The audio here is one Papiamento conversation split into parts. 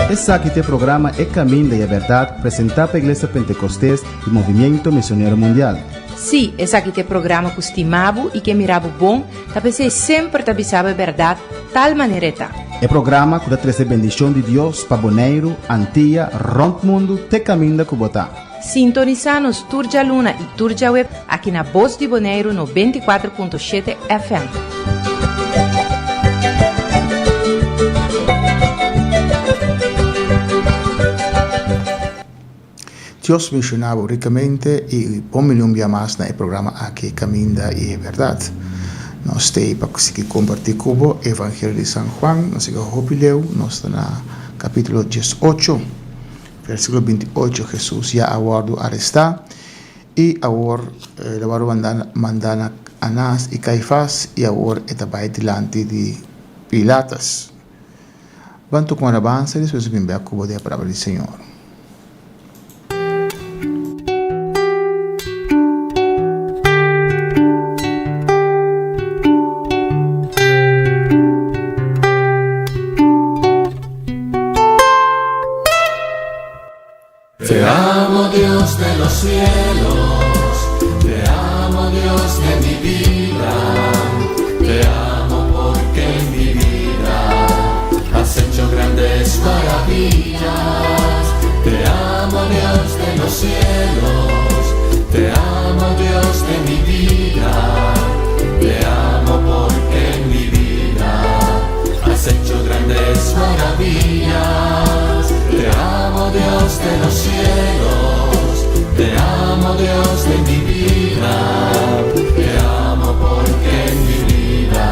Esaki ta e programa E Caminda y e Berdad presenta pa Iglesia Pentecostes y Movimiento Misionero Mundial. Sí, esaki ta e programa cu stima bo y ke mira bo bon, ta p'esey semper ta bisa bo e berdad tal manera e ta. E programa cu ta trece bendicion di Dios pa Boneiru, Antia, rond mundo te caminda cu bo ta. Sintonisa nos tur djaluna y tur djaweb aki na Bos di Boneiru 94.7 FM. Dios bendiciona bo ricamente y bon bini un bia mas na e programa aki Caminda y e Berdad. Nos ta ey pa sigui comparti cu bo Evangelio di San Juan. Nos a yega hopi leu, nos ta na capitulo 18, versiculo 28. Jesus ya a wordo aresta y awor el a wordo manda na Anas y Caifas y awor e ta bay dilanti di Pilatus. Ban toca un alabansa y despues bin bek cu bo den e palabra di Señor. Te amo Dios de los cielos, te amo Dios de mi vida, te amo porque en mi vida has hecho grandes maravillas. Te amo Dios de los cielos, te amo Dios de mi vida, te amo porque en mi vida has hecho grandes maravillas. Te amo Dios de los cielos, te amo Dios de mi vida, te amo porque en mi vida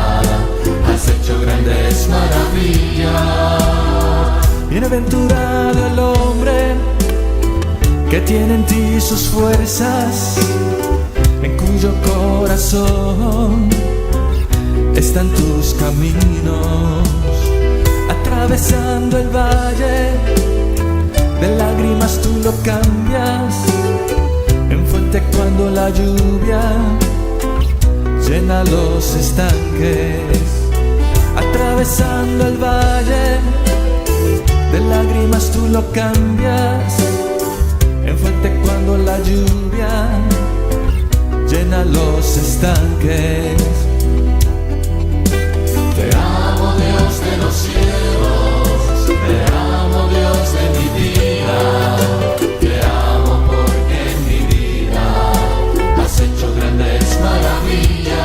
has hecho grandes maravillas. Bienaventurado el hombre que tiene en ti sus fuerzas, en cuyo corazón están tus caminos, atravesando el valle de lágrimas tú lo cambias en fuente cuando la lluvia llena los estanques, atravesando el valle de lágrimas tú lo cambias en fuente cuando la lluvia llena los estanques. Te amo Dios de los cielos, te amo Dios de mi vida, te amo porque en mi vida has hecho grandes maravillas.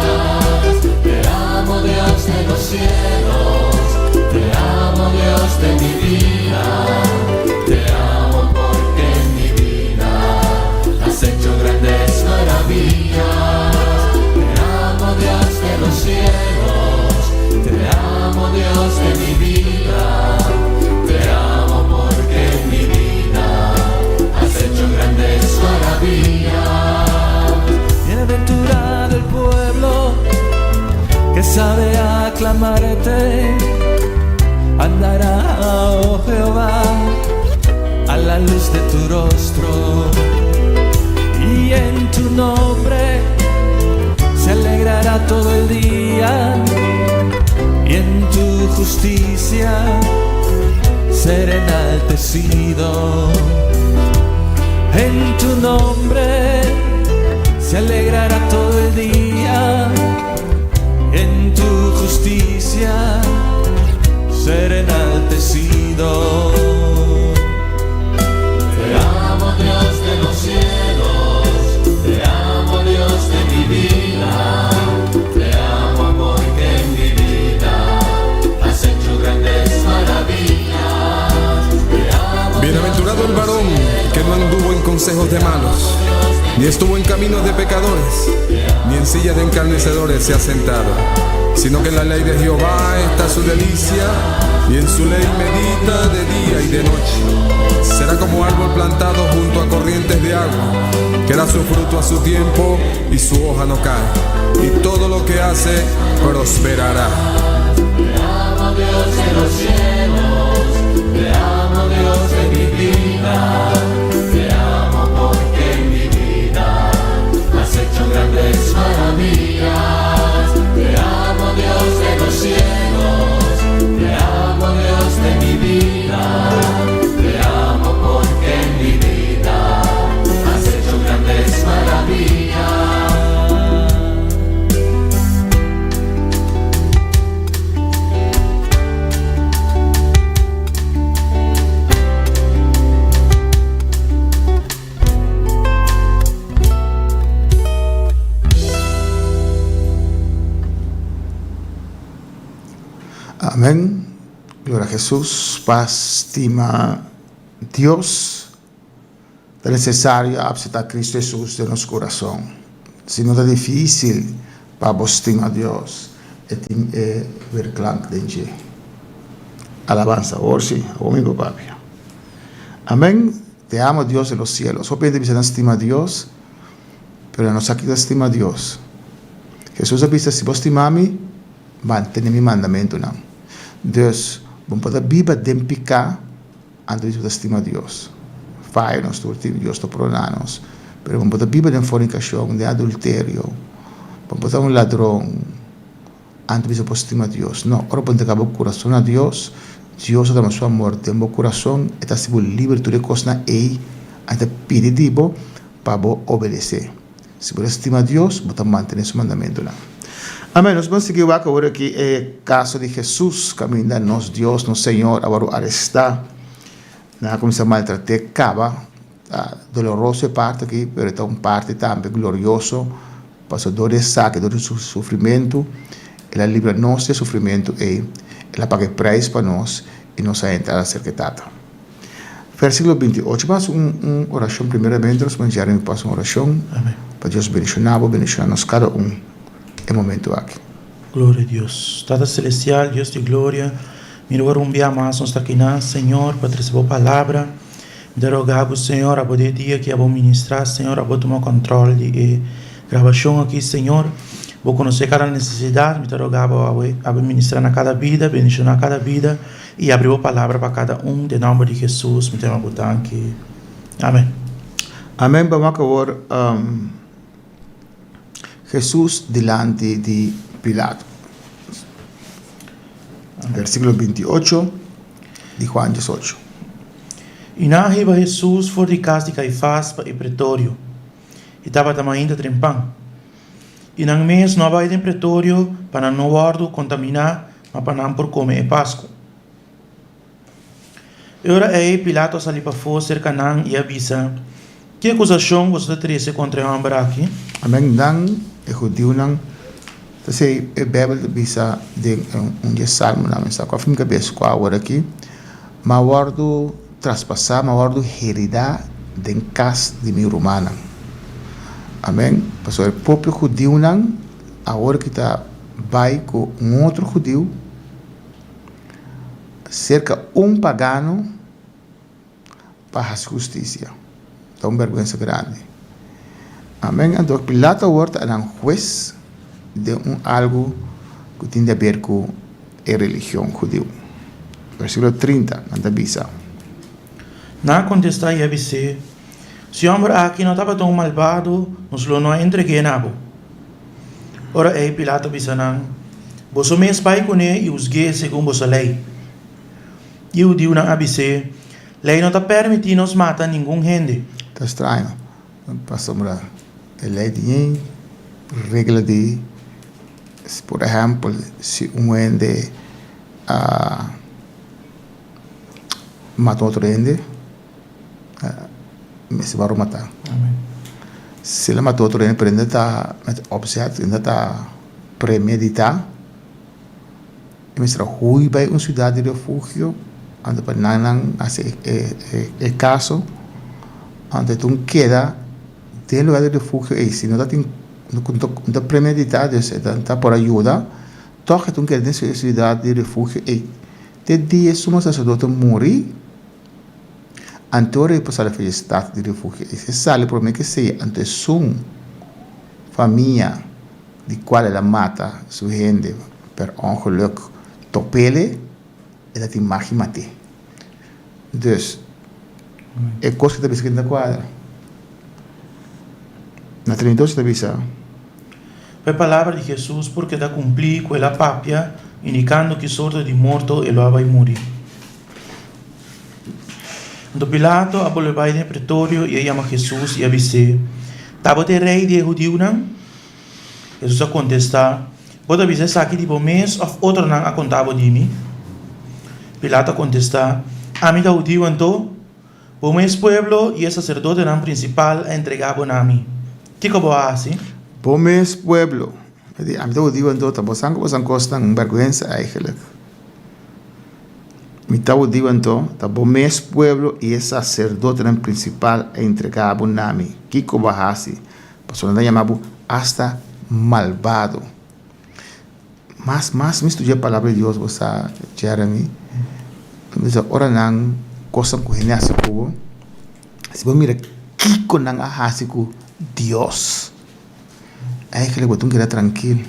Te amo Dios de los cielos, te amo Dios de mi vida, te amo porque en mi vida has hecho grandes maravillas. Te amo Dios de los cielos, te amo Dios de mi vida, te amo porque en mi vida has hecho grandes maravillas. Bienaventurado el pueblo que sabe aclamarte, andará, oh Jehová, a la luz de tu rostro, y en tu nombre se alegrará todo el día, y en tu justicia será enaltecido. En tu nombre se alegrará todo el día, en tu justicia será enaltecido. Te amo Dios de los cielos, te amo Dios de mi vida, te amo porque en mi vida has hecho grandes maravillas. Te amo, Bienaventurado el varón que no anduvo en consejos de malos, ni estuvo en caminos de pecadores, ni en sillas de encarnecedores se ha sentado, sino que en la ley de Jehová está su delicia, y en su ley medita de día y de noche. Será como árbol plantado junto a corrientes de agua, que da su fruto a su tiempo y su hoja no cae, y todo lo que hace prosperará. Te amo Dios de los cielos, te amo Dios de mi vida, te amo porque en mi vida has hecho grandes maravillas. Te amo Dios de los cielos, te amo. Amen. Gloria a Jesus. Pa stima Dios ta necesario acepta Cristo Jesus den nos corazon. Si no ta dificil pa bo stima Dios, e tin e weerklank den dje. Alabanza. Awor si, awor mi por papia. Amen. Te amo Dios de los cielos. Hopi hende bisa nan stima Dios, pero nan no sa kita stima Dios. Jesus a bisa, si bo stima mi, mantene mi mandamentunan. Dus, bo no por ta biba den piká anto di bo ta stima Dios. Faya nos tur tin, Dios ta pordona nos. Pero bo no por ta biba den fornikashon, den adulterio, bo no por ta un ladron anto di bo por stima Dios. No, ora bo entrega bo kurason na Dios, Dios ta dama su amor den bo kurason, e ta hasi bo liber di tur e kosnan ei, a ta pidi di bo pa bo obedesé. Si bo ta stima Dios, bo ta mantené su mandamentunan. Amèn. Nos ban sigui wak awor aki e kaso di Hesus, kaminda nos Dios, nos Señor a wòrdu arestá. Nan a kuminsá maltrat'é kaba. Ta doloroso e parti aki, pero e ta un parti tambe glorioso, pasobra dor di esaki, dor di su sufrimentu, el a libra nos di e sufrimentu ei, el a paga e preis pa nos i nos a entra aserka e Tata. Versíkulo 28. Bo hasi un un orashon primeramente, nos pone Jeremy pa hasi un orashon. Amén. Pa Dios bendishoná bo, bendishoná nos kada un e momento aki. Gloria a Dios. Tata Celestial, Dios di gloria, mira ora un bia mas nos ta akinan, Señor, pa trese bo palabra. Mi ta roga bo, Señor, abo di e dia ki abo ministrá, Señor, abo tuma control di e grabacion aki, Señor. Bo conoce cada necesidad, mi ta roga bo abo abo ministrá na cada bida, bendishoná cada bida. I abri bo palabra pa kada un den nomber di Jesus mi ta yama bo danki. Amen. Amen pa wak awor Jesus dilanti di Pilato. Versikulo 28 di Juan 18. I nan a hiba Jesus for di kas di Kaifas pa e pretorio, i tabata mainta trempan. I nan mes no a bai den pretorio pa nan no wòrdu kontaminá ma pa nan por kome e Pasku. E ora ei Pilato a sali pafó serka nan i a bisa, Ki akusashon boso ta trese kontra e hòmber aki? Amen nan e hudiunan ta sei e Bijbel ta bisa den un di e salmonan mi sa kua fin kabes kua awor aki m'a wòrdu traspasá m'a wòrdu heridá den kas di mi rumannan amen pasobra e propio hudiunan awor ki ta bai ku un otro hudiu serka un pagano pa hasi hustisia. Ta un bèrgwensa grandi. Amen. Anto Pilato awor ta nan hues den un algu ku tin di aber ku e religion hudiu. Versíkulo 30, nan ta bisa. Nan a kontestá i a bis'é, Si hòmber aki no tabata un malbado, nos lo no a entreg'é na bo. Ora ei Pilato a bisa nan, Boso mes bai kuné i husg'é segun boso lei. E hudiunan a bis'é, Lei no ta pèrmití nos mata ningun hende. Ta straño, pasobra e lei tin regla di, por ehèmpel, si un hende a mata otro hende, mester wòrdu matá. Si el a mata otro hende pero hende ta met opzet, hende ta premeditá, e mester a hui bai un siudat di refugio anto pa nan nan hasi e kaso anto e tun keda den lugar di refugio ei si no ta tin no ta premeditá dus e ta por ayuda tòg e tun keda den siudat di refugio ei te dia e sumo saserdote muri. Anto ora e por sali for di e stat di refugio ei, si e sali prome ke esei, anto esun famia di kual el a mata su hende per ongeluk top'ele, e ta tin mag di mat'é. Dus, e kos ku ta bisa ku no ta kuadra. Na 32 ta bisa. Pa e palabra di Hesus por keda kumplí ku el a papia, indikando ki sorto di morto e lo a bai muri. Anto Pilato a bolbe bai den e pretorio i a yama Hesus i a bis'é, Ta bo ta e rei di e hudiunan? Hesus a kontestá, Bo ta bisa esaki di bo mes òf otronan a konta bo di mi? Pilato a kontestá, Ami ta hudiu anto? Bo mes pueblo i e saserdotenan prinsipal a entregá bo na mi. Kiko bo a hasi? Bo mes pueblo. Ami ta hudiu anto? Ta bo san ku bo san kosnan? Un bèrgwensa eigenlijk. Mi ta hudiu anto? Ta bo mes pueblo i e saserdotenan prinsipal a entregá bo na mi. Kiko bo a hasi? Pasobra nan ta yama bo asta malbado. Mas mas mi studia palabra di Dios, bo sa, Jeremy, mi bisa ora nan kosnan ku hende hasi ku bo, si bo mira kiko nan a hasi ku Dios, Eigenlijk bo tin keda trankil.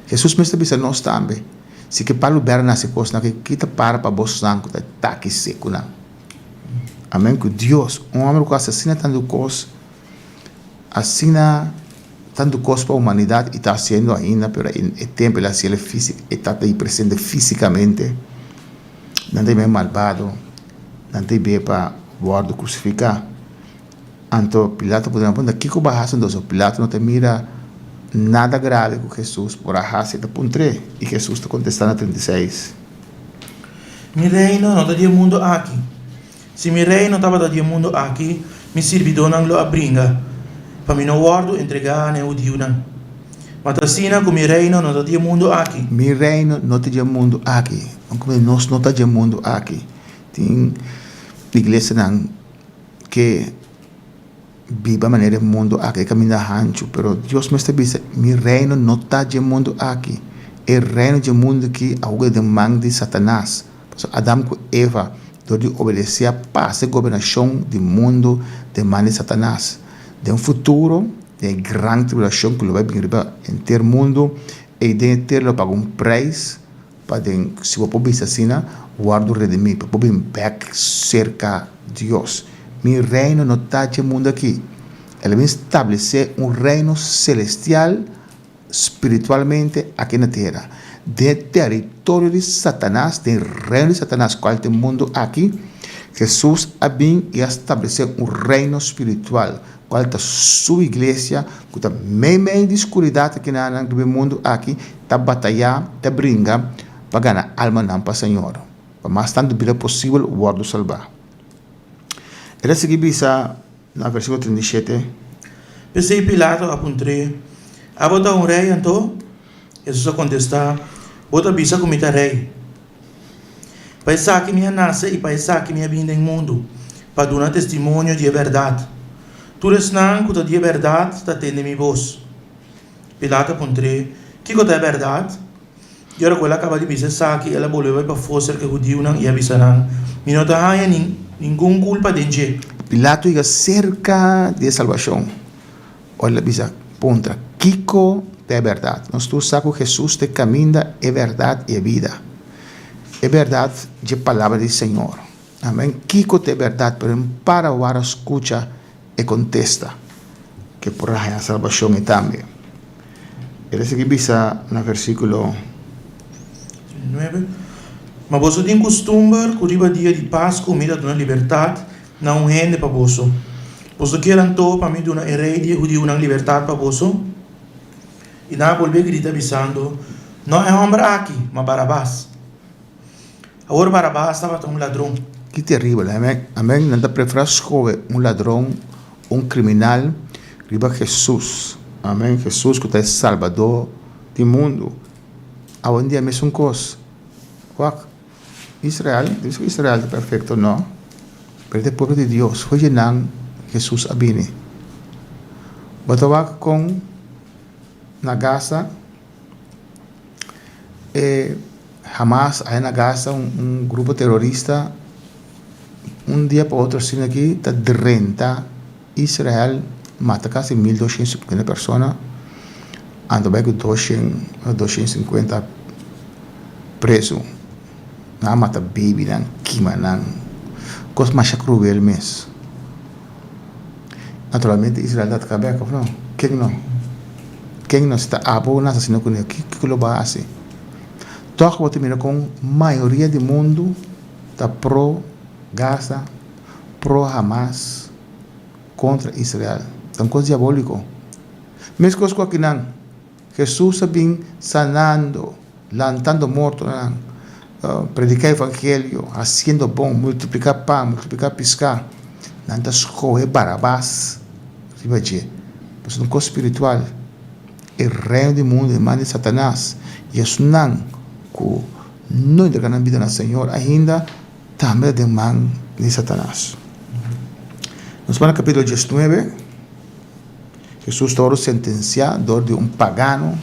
Hesus mes ta bisa nos tambe, Si ke palu bèrdè na hasi kosnan aki, ki ta para pa bosnan ku ta taki sekunan? Amen. Ku Dios, un hòmber ku hasi asina tantu kos, asina tantu kos pa humanidat i ta hasiendo ainda, pero e tempu el a hasiel físik, e ta ei presente físikamente, nan ta yam'é malbado, nan ta yam'é pa wòrdu krusifiká. Anto Pilato puntra nan, Punta, kiko bo a hasi entonces? Pilato no ta mira nada grave ku Hesus por a hasi, e ta puntr'é, i Hesus ta kontestá na 36. Mi reino no ta di e mundu aki. Si mi reino tabata di e mundu aki, mi sirbidónan lo a bringa pa mi no wòrdu entregá na e hudiunan. Ma ta asina ku mi reino no ta di e mundu aki. Mi reino no ta di e mundu aki. Nos no ta di e mundu aki. Tin iglesianan ke biba manera e mundu aki, e kaminda hanchu, pero Dios mes ta bisa, Mi reino no ta dje mundu aki. E reino dje mundu aki a hoga den man di Satanas. Pasobra Adam ku Eva, dor di obedesé a pasa e gobernashon di mundu den man di Satanas. Den futuro, den e gran tribulashon ku lo bai bin riba henter mundu, ei den e tera lo paga un preis Pa den, si bo por bisa asina, wòrdu redimí, pa bo bin bèk serka Dios. Mi reino no ta dje mundu akí. El a bin stablesé un reino selestial spiritualmente aki na tera. Den e teritorio di Satanas, den e reino di Satanas kual ta e mundu akí, Hesus a bin i a stablesé un reino spiritual, kual ta Su iglesia ku ta meimei di skuridat aki na riba e mundu aki, ta batayá, ta bringa pa gana almanan pa Señor, pa mas tantu bida posibel wòrdu salbá. E ta sigui bisa na versíkulo 37. P'esei Pilato a puntr'é, Abo ta un rei anto? Hesus a kontestá, Bo ta bisa ku mi ta rei. Pa esaki mi a nase i pa esaki mi a bini den mundu, pa duna testimonio di e bèrdat. Tur esnan ku ta di e bèrdat ta tende mi bos. Pilato a puntr'é, Kiko ta e bèrdat? I ora ku el a kaba di bisa esaki, el a bolbe bai pafó serka e hudiunan i a bisa nan, Mi no ta haña ningun kulpa den dje. Pilato yega serka di e salbashon. Ora el a bisa, Puntra, Kiko ta e bèrdat? Nos tur sa ku Hesus ta e kaminda, e bèrdat i e bida. E bèrdat dje Palabra di Señor. Amen. Kiko ta e bèrdat? Pero en para wara skucha e kontesta ke por a haña salbashon e tambe. El a sigui bisa na versíkulo. 9, Ma boso tin kustumber ku riba dia di Pasku mi ta duna libertat na un hende pa boso. Boso kier anto pa mi duna e rei di e hudiunan libertat pa boso? I nan a bolbe grita bisando, No e hòmber aki, ma Barabas. Awor Barabas tabata un ladron. Ki teribel, amen, amen, nan ta preferá skohe un ladron, un kriminal riba Hesus, amen, Hesus ku ta e Salbadó di mundu. Awendia mesun kos, wak, Israel, dios ku Israel ta perfekto? No, pero ta e pueblo di Dios, for dje nan Hesus a bini. Bo ta wak kon na Gaza e Hamas aya na Gaza un grupo terorista un dia pa otro asina aki ta drenta Israel mata kasi 1250 persona anto bai ku 250 preso nan a mata babynan kima nan kos masha kruel mes naturalmente Israel ta ataka bek of no ken no ken no si ta abo nan asesino kuné kiko lo bo a hasi tòg bo ta mira kon mayoria di mundu ta pro Gaza pro Hamas kontra Israel. Ta un kos diabóliko. Meskos ku akinan, Hesus a bin sanando, lantando mortonan, prediká evangelio, hasiendo bon, multipliká pan, multipliká piská. Nan ta skohe Barabas riba dje. Pasobra ta un kos spiritual. E reino di mundu e man di Satanas. I esunnan ku. no entrega nan bida na Señor ainda, tambe ta den man di Satanas. Nos bai na kapítulo diesnuebe, Hesus ta wòrdu sentensiá dor di un pagano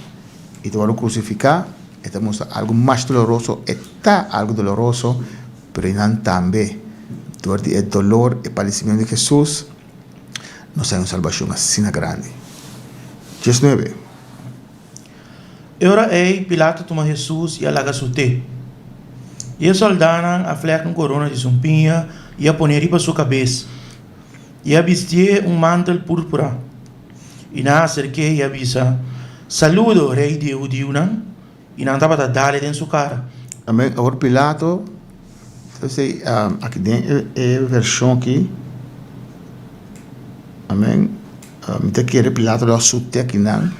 i ta wòrdu krusifiká. E ta mustra algu mas doloroso, e ta algu doloroso, pero einan tambe dor di e dolor, e padisimentu di Hesus, nos ta haña un salbashon asina grandi. Diesnuebe. E ora ei Pilato tuma Hesus i a laga sut'é. I e sòldánan a flèk un korona di sumpiña i a pon'é riba su kabes, i a bistié un mantel púrpura. I nan a aserk'é i a bisa, Saludo, Rei di e hudiunan! I nan tabata dal-e den su kara. Amén. Awor Pilato ta esei aki den e vershon aki, amén, mi ta kere Pilato lo a sut'é akinan.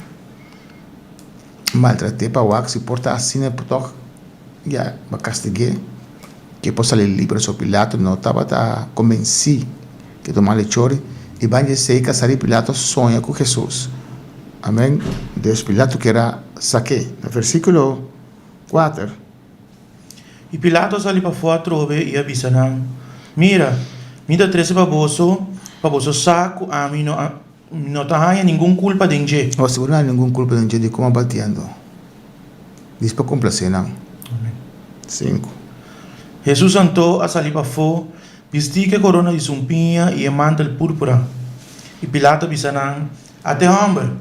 Maltraté pa wak si por ta asina por tok ya pa kastig'é ke por sali liber so Pilato no tabata kombensí ke ta un malechor i ban djesei kasá di Pilato soña ku Hesus amen dus Pilato kier a sak'é na versíkulo kuater. I Pilato a sali pafó atrobe i a bisa nan, Mira, mi ta trese pa boso pa boso sa ku ami no a Mi no ta haña ningun kulpa den dje. O si bo no haña ningun kulpa den dje, dikon a batiendo? Dis pa komplasé nan. Sinku. Hesus anto a sali pafó, bistí ku e korona di sumpiña i e mantel púrpura. I Pilato a bisa nan, Ata e hòmber!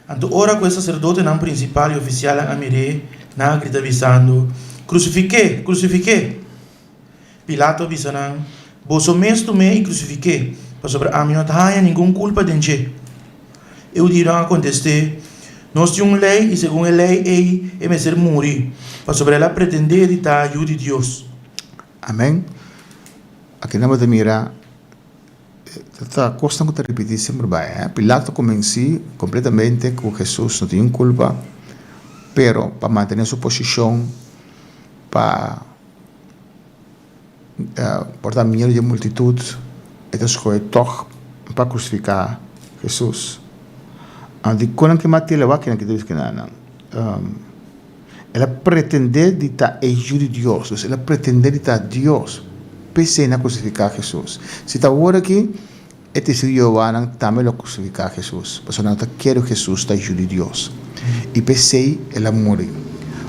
Anto ora ku e saserdotenan prinsipal i ofisialnan a mir'é, nan a grita bisando, Krusifik'é! Krusifik'é! Pilato a bisa nan, Boso mes tum'é i krusifik'é, pasobra ami no ta haña ningun kulpa den dje. E hudiunan a kontest'é, Nos tin un lei i segun e lei ei e mester muri, pasobra el a pretendé di ta Yu di Dios. Amèn. Aki nan bo ta mira ta kosnan ku ta ripití semper bai. Pilato komensí kompletamente ku Hesus no tin un kulpa, pero pa mantené su posishon, pa Por ta miedu di e multitut, e ta skohe tòg pa krusifiká Hesus. Anto dikon nan ke mat'é? Wak kinan ke ta bisa kinan. El a pretendé di ta e Yu di Dios, dus el a pretendé di ta Dios. P'esei nan a krusifiká Hesus. Si ta awor aki, e Testigu di Jehovanan tambe lo krusifiká Hesus, pasobra nan ta kere ku Hesus ta Yu di Dios. I p'esei el a muri.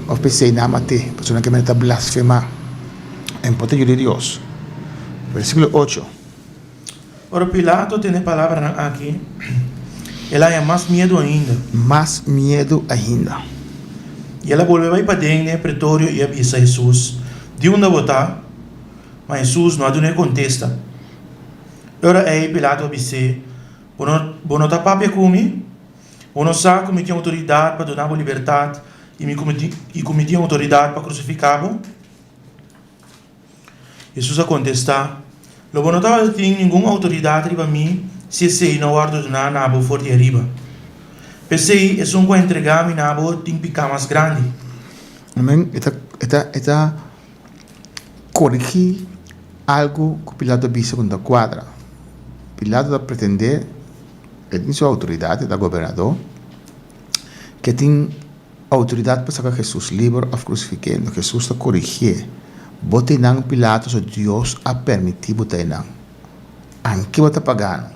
Òf p'esei nan a mat'é, pasobra nan ke mester ta blasfemá. E no por ta Yu di Dios. Versíkulo ocho. Ora Pilato tende e palabranan aki, el a haña mas miedu ainda. Mas miedu ainda. I el a bolbe bai paden den e pretorio i a bisa Hesus, Di unda bo ta? Ma Hesus no a dun'é kontesta. E ora ei Pilato a bis'é, Bo no, bo no ta papia ku mi? Bo no sa ku mi tin outoridat pa duna bo libertat i mi ku mi tin, i ku mi tin outoridat pa krusifiká bo? Hesus a kontestá, Lo bo no tabata tin ningun outoridat riba mi si esei no wòrdu duná na bo for di ariba. P'esei, esun ku a entregá mi na bo tin piká mas grandi. Amén. E ta, e ta, e ta korigí algu ku Pilato a bisa ku no ta kuadra. Pilato ta pretendé, e tin su outoridat, e ta gobernadó, ke tin outoridat pa saka Hesus liber òf krusifik'é. No, Hesus ta korigié, Bo ta einan, Pilato, so Dios a permití bo ta einan. Anke bo ta pagano,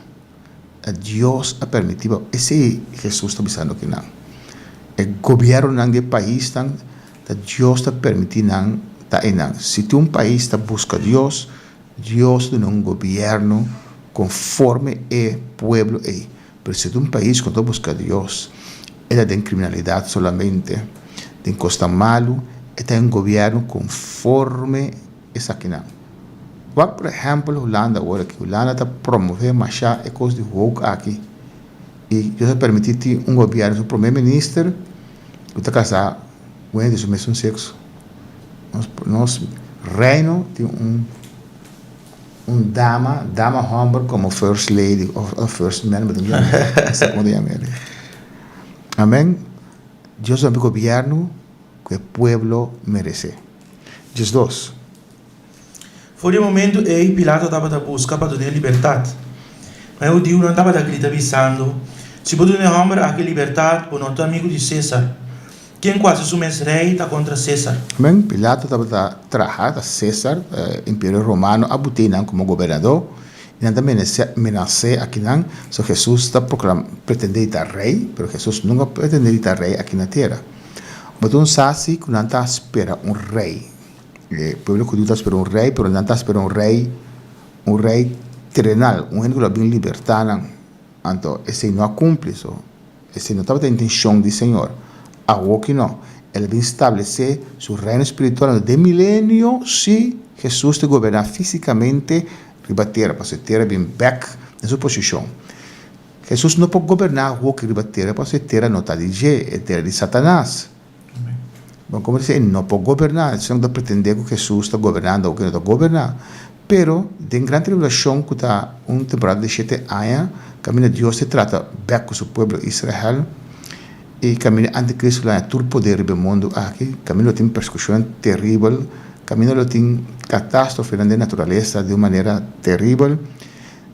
ta Dios a permití bo. Esei Hesus ta bisando kinan. E gobièrnunan di e paisnan Ta Dios ta permití nan ta einan. Si tin un pais ta buska Dios, Dios ta duna un gobièrnu konforme e pueblo ei. Pero si tin un pais ku no ta buska Dios, e ta den kriminalidat solamente, den kosnan malu, e ta un gobièrnu konforme esakinan. Wak por ehèmpel Hulanda awor aki. Hulanda ta promové mashá e kos di woke aki i Dios a permití tin un gobièrnu, su promé minister, ku ta kasá ku hende di su mesun sekso. Nos nos reino tin un un dama, dama hòmber komo first lady òf first man, bo ta yama esei komo ta yama el. Amen. Dios duna gobièrnu ku e pueblo meresé. Diesdos. For di e momentu ei Pilato tabata buska pa dun'é libertat. Ma e hudiunan tabata grita bisando, Si bo duna e hòmber aki libertat, bo no ta amigu di Sésar. Ken ku hasi su mes rei ta kontra Sésar. Amèn. Pilato tabata traha ta Sésar, Imperio Romano a but'é nan komo gobernadó, i nan ta menas'é akinan. So Hesus ta proklam pretendé di ta rei, pero Hesus nunka pretendé di ta rei aki na tera. Bo ta un sa si ku nan ta spera un rei. E pueblo hudiu ta spera un rei, pero nan ta spera un rei, un rei terenal, un hende ku lo a bin libertá nan. Anto esei no a kumpli. So Esei no tabata intencion di Señor. Awoki no. El a bin stablece Su reino spiritual anto den milenio si Jesus ta goberna fisicamente riba tera pasobra e tera bin bek den su posicion. Jesus no por goberna awoki riba tera pasobra e tera no ta di dje, e tera di Satanas. Bon, como dice, e no por goberna, esnan ta pretende cu Jesus ta gobernando awoki no ta goberna. Pero, den gran tribulacion cu ta un temporada di shete aña, caminda Dios ta trata bek cu su pueblo Israel, y caminda anticristo lo haña tur poder riba e mundo aki, caminda lo tin persecucionnan teribel, caminda lo tin catastrofenan den naturalesa di un manera teribel,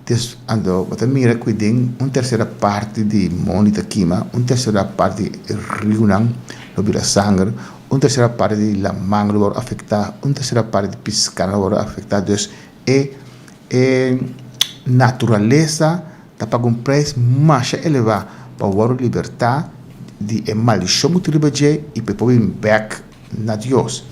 Des, anto bo ta mira ku den un tersera parti di mondi ta kima, un tersera parti di riunan lo bira sanger, un tersera parti di laman lo wòrdu afektá, un tersera parti di piskanan lo wòrdu afektá. Dus e e naturalesa ta paga un preis masha elevá pa wòrdu libertá di e maldishon ku tin riba dje i pa e por bin bèk na Dios.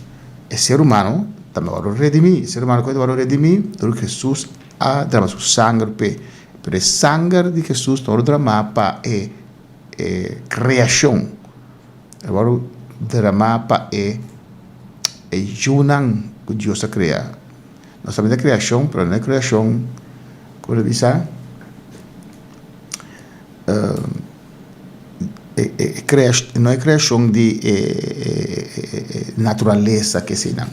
E ser humano tambe wòrdu redimí. E ser humano ku ta wòrdu redimí dor ku Hesus a drama su sanger p'e, pero e sanger di Hesus no wòrdu dramá pa e e kreashon, e wòrdu dramá pa e e yunan ku Dios a krea. No solamente e kreashon, pero no e kreashon, komo ta bisa, e e no e kreashon di e e naturalesa ke eseinan.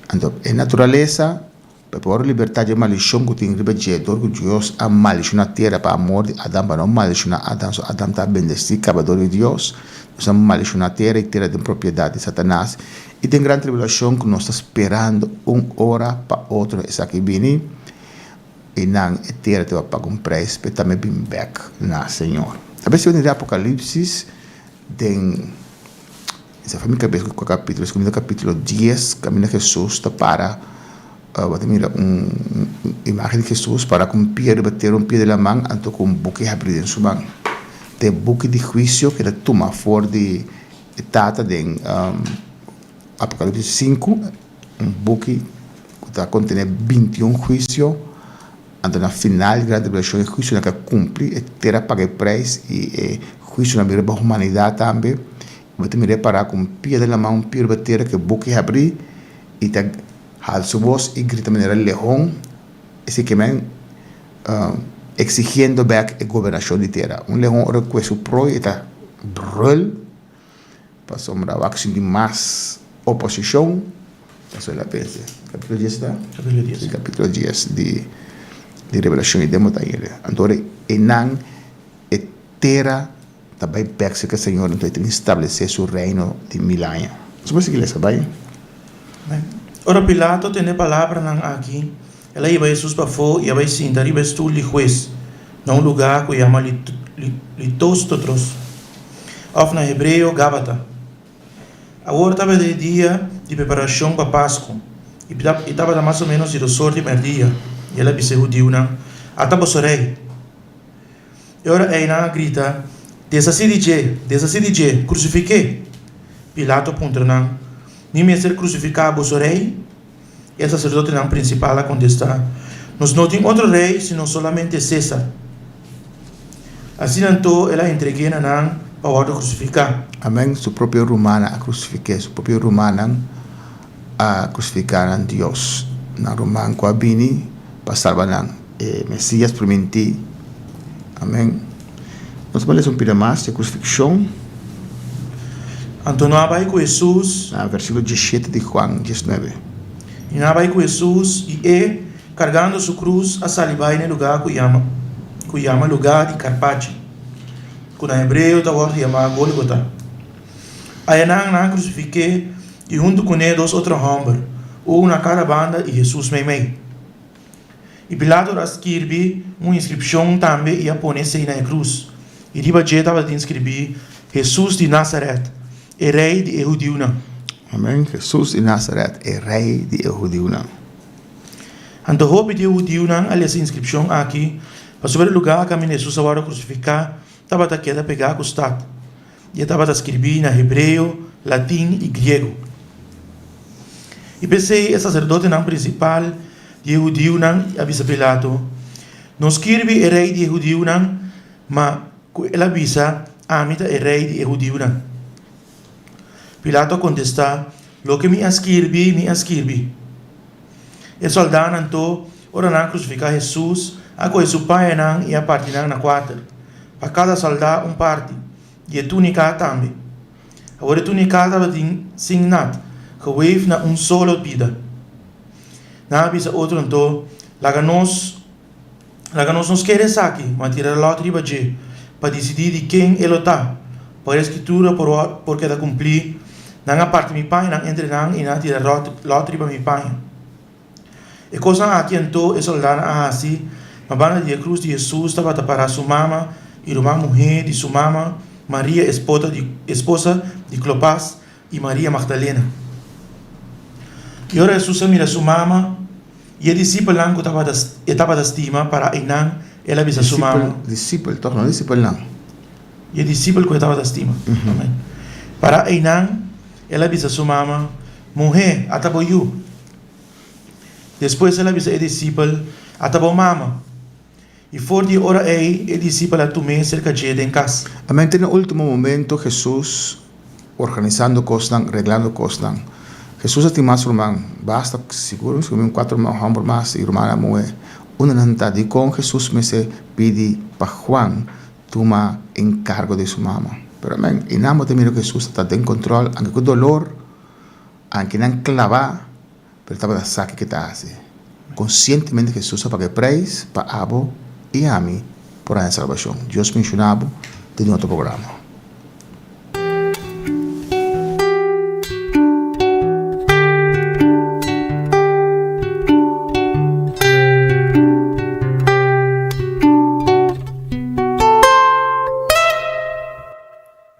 Anto e naturalesa pa por libertá dje maldishon ku tin riba dje dor ku Dios a maldishoná tera pa amor di Adam pa no maldishoná Adam so Adam ta bendesí kaba dor di Dios Dios a maldishoná tera i tera den propiedat di Satanas i den gran tribulashon ku nos ta sperando un ora pa otro esaki bini i nan e tera te paga un preis pa e tambe bin bek na Señor. Ta bes si Apokalipsis den. Esei fa mi kabes ku kapitulo, es kuminsa kapitulo dies kaminda Hesus ta para, bo ta mira un imagen di Hesus para ku un pia riba tera un pia di laman anto ku un buki habri den su man. Ta e buki di huisio ku el a tuma for di e Tata den Apokalipsis sinku, un buki ku ta kontené bintiun huisio, anto na final di gran tribulashon e huisionan ka kumpli, e tera paga e preis i e huisionan bira pa humanidat tambe. Bo ta mira e pará ku un pia den laman, un pia riba tera ku e boka i habrí i ta halsa su bos i grita manera lehon, esei ke men eksigiendo bèk e gobernashon di tera. Un lehon ora ku kue su prooi e ta brùl pasobra wak sinti mas oposishon. Pasobra el a pensa. Kapitulo dies ta? Kapitulo dies. Si, kapitulo dies di Revelashon i den bo ta yega. Anto ora einan e tera ta bai bek serka Señor, anto e ta bin stablesé su reino di mil aña. Nos por sigui lesa, bai. Amén. Ora Pilato tende e palabranan aki, el a hiba Hesus pafó i a bai sinta riba e stul di hues na un lugá ku yama Litostotros, òf na hebreo Gabata. Awor tabata e dia di preparashon pa Pasku, i tabata mas o ménos di dosor di mèrdia, i el a bisa e hudiunan, Ata boso rei! E ora ei nan a grita, Deshasí di dje! Deshasí di dje! Krusifik'é! Pilato a puntra nan, Mi mester krusifiká boso rei? E saserdotenan prinsipal a kontestá, Nos no tin otro rei sino solamente Sésar. Asina anto el a entreg'é na nan pa wòrdu krusifiká. Amèn. Su propio rumannan a krusifik'é, su propio rumannan a krusifiká nan Dios, nan ruman ku a bini pa salba nan. E Mesías primintí. Amén. Nos por lesa un pida mas di e krusifikshon. Anto no a bai ku Hesus. Na versíkulo diesshete di Juan diesnuebe. I nan a bai ku Hesus, i e, kargando su krus, a sali bai na e lugá ku yama ku yama lugá di Karpachi, ku na hebreo ta wòrdu yamá Gólgota. Ayanan nan a krusifik'é i huntu kuné dos otro hòmber, un na kada banda i Hesus meimei. I Pilato a skirbi un inskripshon tambe i a pone esei na e krus. I riba dje tabatin skirbí, Hesus di Nazaret, e Rei di e hudiunan. Amen. Hesus di Nazaret, e Rei di e hudiunan. Anto hopi di e hudiunan a lesa e inskripshon aki, pasobra e lugá kaminda Hesus a wòrdu krusifiká tabata keda pegá ku stat, i e tabata skirbí na hebreo, latin i griego. I p'esei e saserdotenan prinsipal di e hudiunan a bisa Pilato, No skirbi e Rei di e hudiunan, ma ku el a bisa, Ami ta e Rei di e hudiunan. Pilato a kontestá, Loke mi a skirbi, mi a skirbi. E sòldánan anto, ora nan a krusifiká Hesus, a kohe su pañanan i a parti nan na kuater, pa kada sòldá un parti, i e túnika tambe. Awor e túnika tabatin sin nat, geweef na un solo pida. Nan a bisa otro anto, Laga nos Laga nos no skere esaki, ma tira lòt riba dje, pa disidí di ken e lo ta. Pa e Skritura por por keda kumplí, Nan a parti mi pañanan entre nan i nan a tira lòt riba mi paña. E kosnan aki anto e sòldánan a hasi, ma banda di e krus di Hesus tabata pará su mama i ruman muhé di su mama, Maria esposa di Klopas i Maria Magdalena. I ora Hesus a mira su mama i e disipelnan ku tabata e tabata stima pará einan, el a bisa su mama. Disipel, tòg no disipelnan. I e disipel ku e tabata stima, amen, pará einan, el a bisa su mama, Muhé, ata bo yu. Despues el a bisa e disipel, Ata bo mama. I for di e ora ei e disipel a tum'é serka dje den kas. Amen. Te na ultimo momento Hesus organisando kosnan, reglando kosnan. Hesus a tin mas ruman, basta sigur mi un kuater ruman hòmber mas i rumannan muhé. Unda nan ta? Dikon Hesus mester pidi pa Juan tuma enkargo di su mama? Pero amen, i nan bo ta mira ku Hesus ta den kontrol, anke ku dolor, anke nan klabá. Pero tabata sa kiko e ta hasi. Konsientemente Hesus a paga e preis pa abo i ami por haña salbashon. Dios benshoná bo den un otro programa.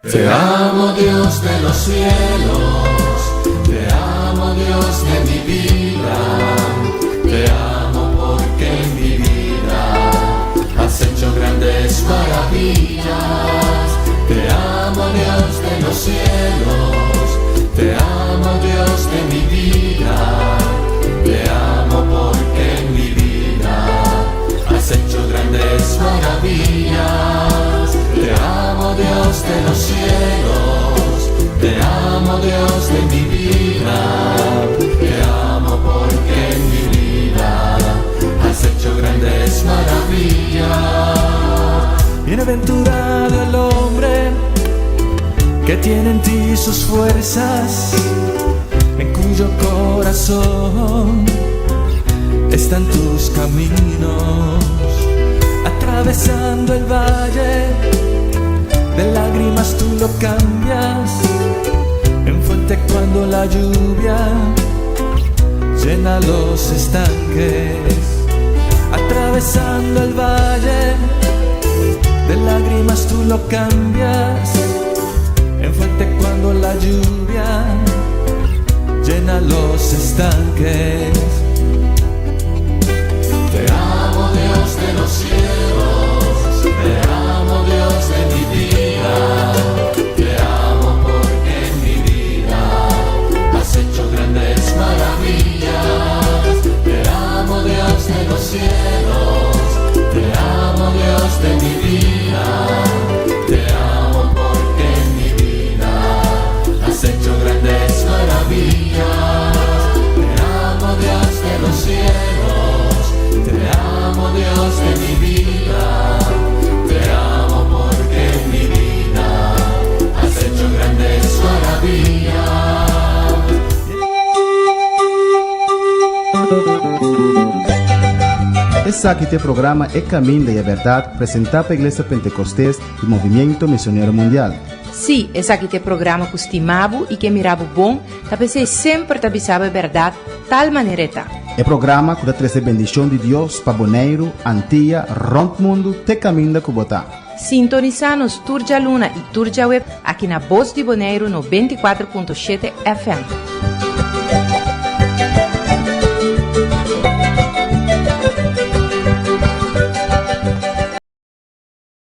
Te amo Dios de los cielos, te amo Dios de mi vida, te amo porque en mi vida has hecho grandes maravillas. Te amo Dios de los cielos, te amo Dios de mi vida, te amo porque en mi vida has hecho grandes maravillas. Te amo Dios de los cielos, te amo Dios de mi vida, te amo porque en mi vida has hecho grandes maravillas. Bienaventurado el hombre que tiene en ti sus fuerzas, en cuyo corazón están tus caminos, atravesando el valle de lágrimas tú lo cambias en fuente cuando la lluvia llena los estanques, atravesando el valle de lágrimas tú lo cambias en fuente cuando la lluvia llena los estanques. Te amo Dios de los cielos, te amo Dios de mi vida, te amo porque en mi vida has hecho grandes maravillas. Te amo Dios de los cielos, te amo Dios de mi vida, te amo porque en mi vida has hecho grandes maravillas. Te amo Dios de los cielos, te amo Dios de mi vida, te amo porque en mi vida has hecho grandes maravillas. Esaki ta e programa E Caminda y e Berdad presenta pa Iglesia Pentecostes y Movimiento Misionero Mundial. Sí, esaki ta e programa ku stima bo i ke mira bo bon, ta p'esei semper ta bisa bo e bèrdat tal manera e ta. E programa ku ta trese bendishon di Dios pa Boneiru, Antia, rònt mundu te kaminda ku bo ta. Sintonisá nos tur djaluna i tur djaweps aki na Bos di Boneiru 94.7 FM.